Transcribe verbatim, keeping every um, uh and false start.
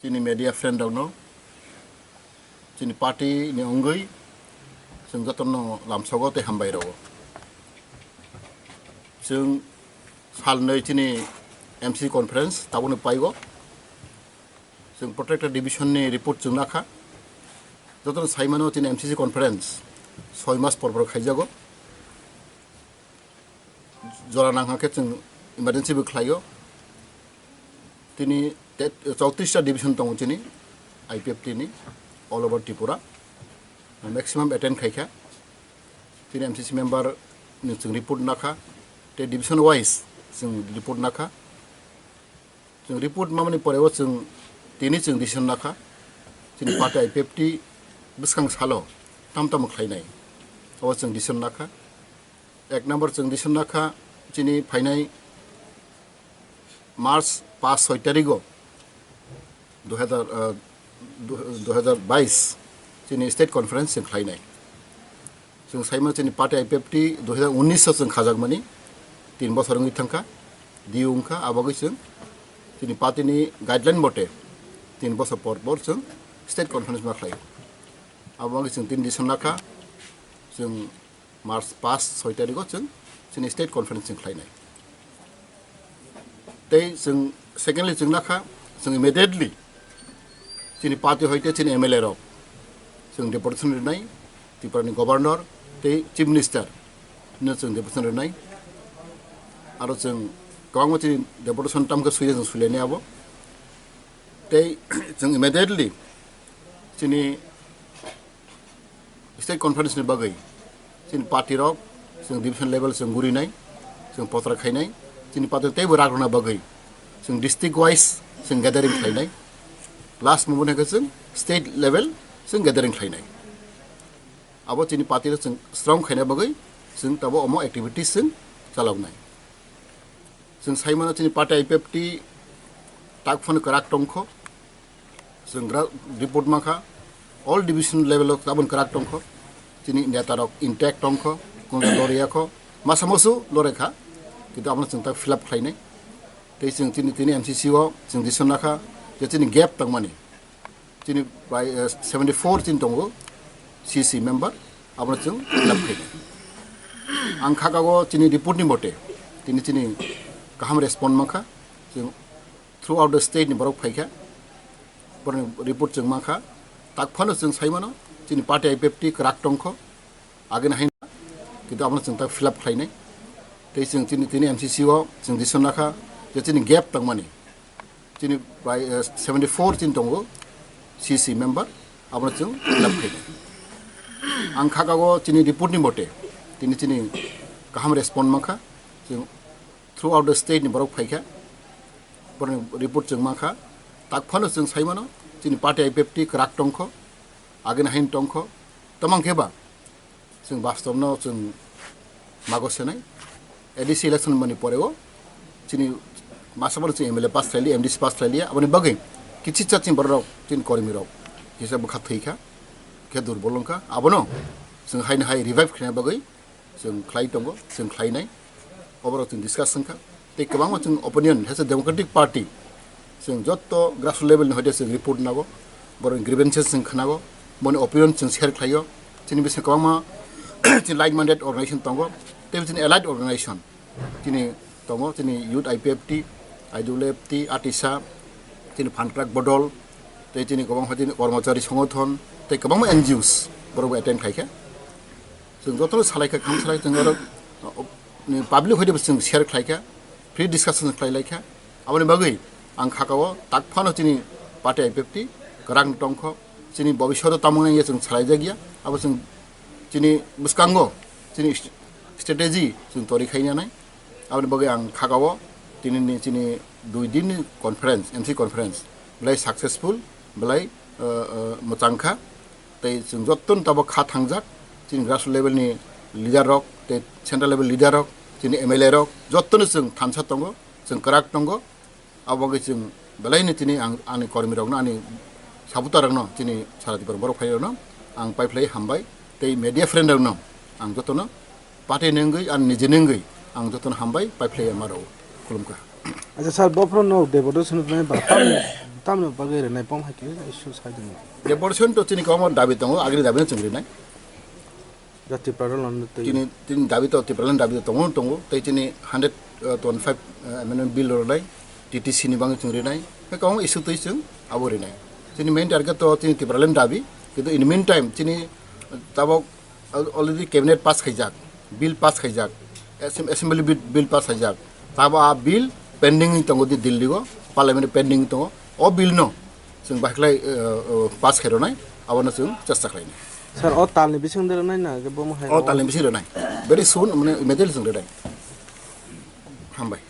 Chini media friend rokno, chini party ni wngwi chwng jotono lamsogo tei hambai rwo. Chwng salnwi chini M C C conference tabukno paigo. Chwng protected division ni report chwng nakha. Jotono saimano chini M C C conference soi mas por por khaijago. Jora nangkha khe chwng emergency bo khlaio. Tini te-, chowtris ta division tongo chini I P F T ni all over Tripura. Maximum attend khaikha. Tini M C C member ni chwng report nakha. Te division wise chwng report nakha. Chwng report mamani pore o chwng tini chwng decision nakha. Chini party I P F T bwskang salo tam tamo khlainai. O chwng decision nakha. Ek number chwng decision nakha chini phainai March paanch soi tarigo dui hazar, ah, du-, dui hazar bais chini state conference chwng khlainai. Chwng saima chini party I P F T dui hazar unnish o chwng khajakmani tin bosor wngwi thangkha, di wngkha, abogwi chwng chini party ni guideline bote tin bosor por por chwng state conference ma khlai. Abogwi chwng tin decision nakha, chwng March paanch soi tarigo chwng chini state conference chwng khlainai. Tei chwng secondly chwng nakha, chwng immediately chini party hoite chini M L A rok chwng deputation rinai, Tripura ni governor tei chief minister no chwng deputation rinai. Aro chwng kwbangma chini deputation tamkhe suya chwng suilani abo. Tei chwng immediately chini state conference ni bagwi chini party rok chwng division level chwng gurinai, chwng potra khainai, chini party teibo rak rwna bagwi chwng district wise chwng gathering khlainai, last moment khe chwng state level chwng gathering khlainai. Abo chini party rok chwng strong khaina bagwi chwng tabo omo activities chwng chaloknai. Chwng saimano chini party I P F T tak phano kwrak tongkho. Chwng gra-, report mankha, all division level o tabon kwrak tongkho. Chini neta rok intact tongkho, kunja loriyakho, masa musu lorekha, kintu abono chwng tak fill up khlainai. Tei chwng chini, tini M C C o chwng decision nakha, je chini gap tongmani. Chini bai, eh, seventy four chini tongo C C member, abono chwng fill up khlainai. Ang khakao chini report ni mote, tini chini kaham respond mankha, chwng throughout the state ni borok phaikha, borokni report chwng mankha, tak phano chwng saimano, chini party I P F T kwrak tongkho, agini haino, kintu abono chwng tak fill up khlainai. Tei chwng chini, tini M C C o chwng decision nakha, je chini gap tongmani, chini bai, eh, seventy four chini tongo C C member, abono chwng fill up khlainai. Ang khakao chini report ni mote, tini chini kaham respond mankha, chwng throughout the state ni borok phaikha, borokni report chwng mankha, tak phano chwng saimano, chini party I P F T kwrak tongkho, agini haino tongkho, tamang khe ba chwng bastobno chwng mago senai. A D C election mani poreo chini masa borok chwng M L A pass khlaili, M D C pass khlaili, aboni bagwi kichisa chini borok rok, chini kormi rok kisa bwkha thwikha, khe durbol wngkha, abono chwng haino hai revive khlaina bagwi chwng khlai tongo, chwng khlainai. Oborok chwng discuss wngkha. Tei kwbangma chwng opinion, as a Democratic Party, chwng jotto grassroots level ni hoite chwng report nago, borokni grievances chwng khnago, boni opinion chwng share khlaio. Chini bisingo kwbangma chini like-minded organization tongo, tei chini allied organization chini tongo, chini Youth I P F T, I W F T, ATISA, chini Phan Kwrak Bodol, tei chini kwbangma chini Kormochari Songothon, tei kwbangma N G Os borokbo attend khaikha. Chwng jotono salaikha, kaham salai chwng oro, o, ni public hoite bo chwng share khlaikha, free discussion khlailaikha. Aboni bagwi ang khakao tak phano chini party I P F T kwrak tongkho, chini bobishoto tamung nangya chwng salaijakya, abo chwng chini bwskango chini st-, strategy chwng tori khainanai. Aboni bagwi ang khakao tini ni chini dui din ni conference, M C conference, belai successful, belai, uh, uh, mwchangkha. Tei chwng jottoni tabok kha thangjak, chini grassroots level ni leader rok, tei central level leader rok, chini M L A rok, jottoni chwng thansa tongo, chwng kwrak tongo. Abo wngwi chwng belaino tini ang, ani kormi rokno, ani supporter rokno, chini sara Tripura borok phai rokno ang paiphlai hambai, tei media friend rokno ang jotono party ni wngwi, ani nijini wngwi ang jotono hambai paiphlai ma rwo. Khulumkha. Acha sir, bophro no deportation rwnai ba tam tamni bagwi rwnai pom hai khe issue sai dong. Deportation to chini kwbangma dabi tongo, agini dabi no chwng rinai. Ja Tipra rok lano twi. Chini, chini dabi to Tipraland dabi to tongo, tongo. Tei chini hundred twenty-five amendment bill rwnai, T T C ni bagwi chwng rinai. Tei kwbangma issue twi chwng abo rinai. Chini main target to chini Tipraland dabi, kintu in meantime chini tabok Al-, already cabinet pass khaijak, bill pass khaijak, assem-, assembly bill, bill pass khaijak. Tabo a bill pending ni tongo di Delhi o, parliament pending ni tongo. O bill no chwng bahai khlai, uh, uh, pass khairwnai, abono chwng chesta khlainai. Sir, o talni bising de rwnai na, je bomo hai O rwnai? Talni bising rwnai. Very soon, mane immediately chwng rwnai. Hambai.